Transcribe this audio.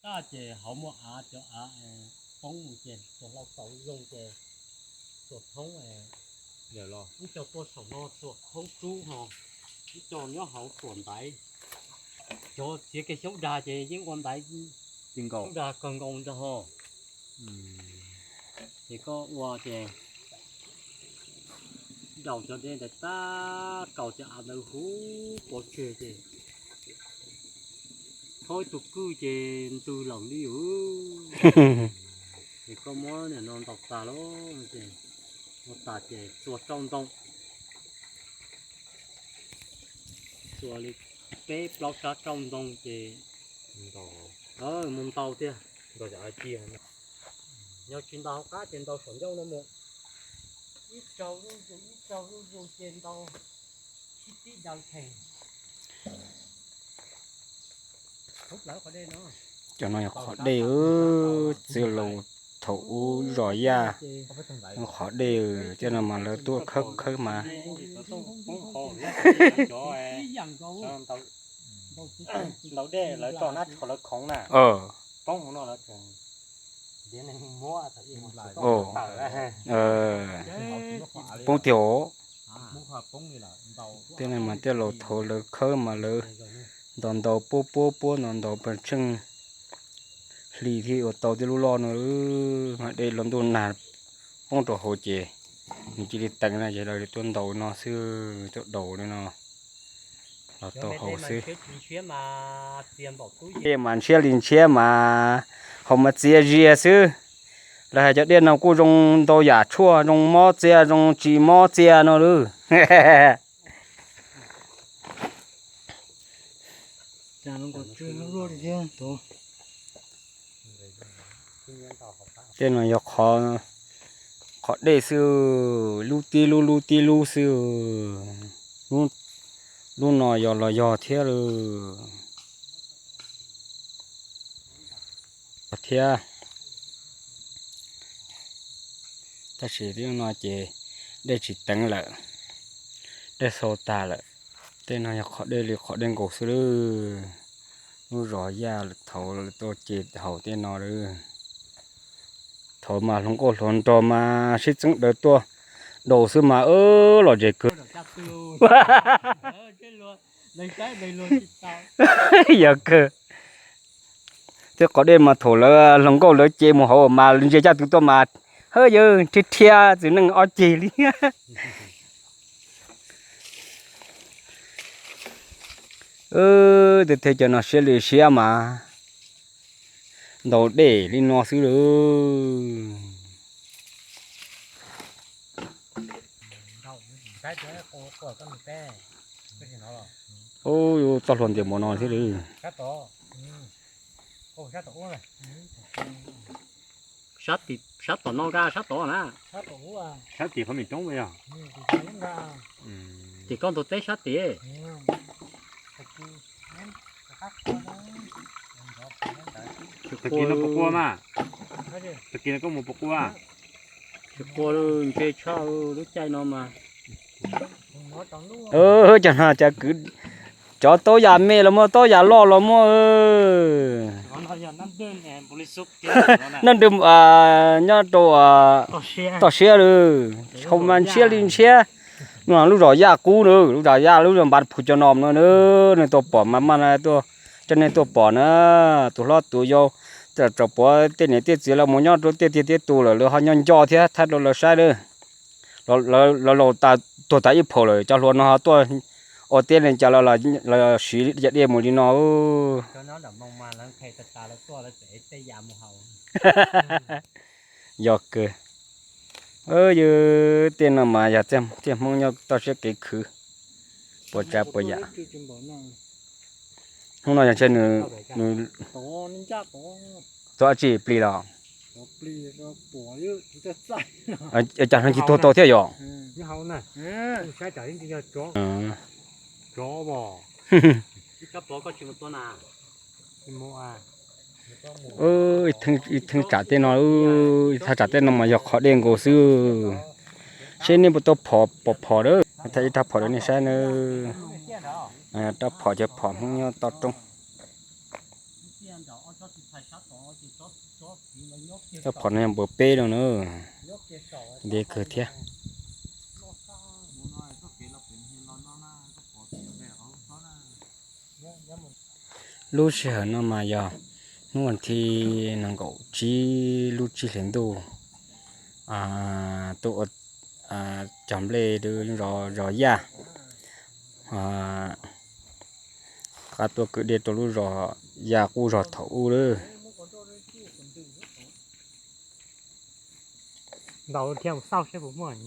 Taj ces hauv muaj av, cov av poob ces txuas hlau tau zoo ces txuas thoob, ib co tuaj saum no txuas thoob rub ho, ib co nyob hauv txuas ntaiv. Cov txiav kiag xyoob dag ces yeej ua ntaiv, xyoob dag kawg nkaus nrog ho. Ces koj ua ces daus cov dej ntawd tag, kaus cov av ntawd huv pov tseg ces thoob ib tug kwj ces ntws lawm li. Ces koj muab nim no ntaus tas lawm ces, ua tas ces txuas rau ntoo, txuas li peb plaub sab rau ntoo ces mus ntaus tiag. Yog tsis ntaus hauv qab ces ntaus saum ncauj no mus. Ib tsaug zuj zus, ib tsaug zuj zus ces ntaus sib tib daws theem. Cov no yog qhov dej, txiv laus thaum ub zos Yaj, qhov dej, tej no mas lawv tuaj khawb khawb mas. Ntaus dej lawv tso nab tsho lawv khoov na. Poob tiag os. Tej no mas tej laus thaud lawv khawb mas lawv ntaus ntaus puab puab puab ntaus ntaus pas tsheej hli thiaj ua tau tej lub loj no. Mas dej los ntuj nag poob rau hauv ces nws cia li teev na ces lawv tuaj ntaus no xwb, tuaj daus li no los tau haus xwb. Dej mas ntshiab li ntshiab mas haus mas txias zias xwb. Lawv hais cov dej no kuj zoo ntau yam tshuaj, zoo mob txias, zoo tsis mob txias no lawm. Tej no yog qhov dej xwb, lub tib lub lub tib lub xwb. Lub no yog los yog thiab lawm. Thiab, tab sis lub no ces dej tsis teev lawm, dej xau tag lawm. Tej no yog qhov dej li qhov dej nkaus xwb lawm. Lub zos Yaj thaud tuaj ces haus tej no lawm. Thaud mas hluas nkauj hluas nraug mas sib txeeb daws tuaj daus xwb mas los zes kawg. Yog kawg. Tej qhov dej mas thaum lawv hluas nkauj lawv ces mus hauv mas ntsia caj tw tuaj mas hawb yawg rhiab rhiab txiv neej ob ceg li. Tej thiab cov no siab li siab mas ntaus dej li no xwb lawm. Ub, txoj hlua ntias npaum no thiab li. Sab tom no, sab tom na. Sab tim qhov me roob yog. Tim koj ntug teb sab tim. Tag kis no puas qua mas? Tag kis no koj mus puas qua? Tsis qua, ntshe tshaj lub caij no mas. Cov no cas kwv, cov taub yam me los muaj, taub yam loj los muaj. Nab ntws nyob rau toj siab lawm, hau mas ntshiab li ntshiab. No lub zos Yaj Qub na, lub zos Yaj, lub zos Npav Phu cov no na, nej tuaj pom mas maj na, coj nej tuaj pom na, tus hlob tus yau, txawm pom tej niam tej txiv lawv mus nyob rau tej tiag tej tus lawm, lawv ho nyob nco thiab, thaij rau lawv saib lawm. Lawv laus tas tuag tas ib phaum lawm, cov hluas no ho tuaj ua teb ne, cas lawv siv cov dej mus li no. Yog kawg. Yog tej no mas yog txiaj Hmoob nyob toj siab kev khwv, puas tsav puas yam. Hnub no yog ntshe nws, nws txog dab tsi plis los? Cas hnub tsis tuag tau thiab yom? Ib theej tsam tej no, ib thaj tsam tej no mas yog qhov dej nkaus xwb. Seb nej puas tau phom, pom phom lawm, thaij ib rab phom rau nej saib na. Rab phom ces phom Hmoob nyob toj roob. Tsob phom no yog npua peb lawm na, ntev kawg thiab. Lub sij hawm no mas yog hnub vas thib nees nkaum tsib lub tsib hlis ntuj, tuaj ua cog nplej zos Yaj, qab tuaj kwv dej rau lub zos Yaj qub zog thaum ub lawm. Ntaus thiab mus xauj seb puas muaj.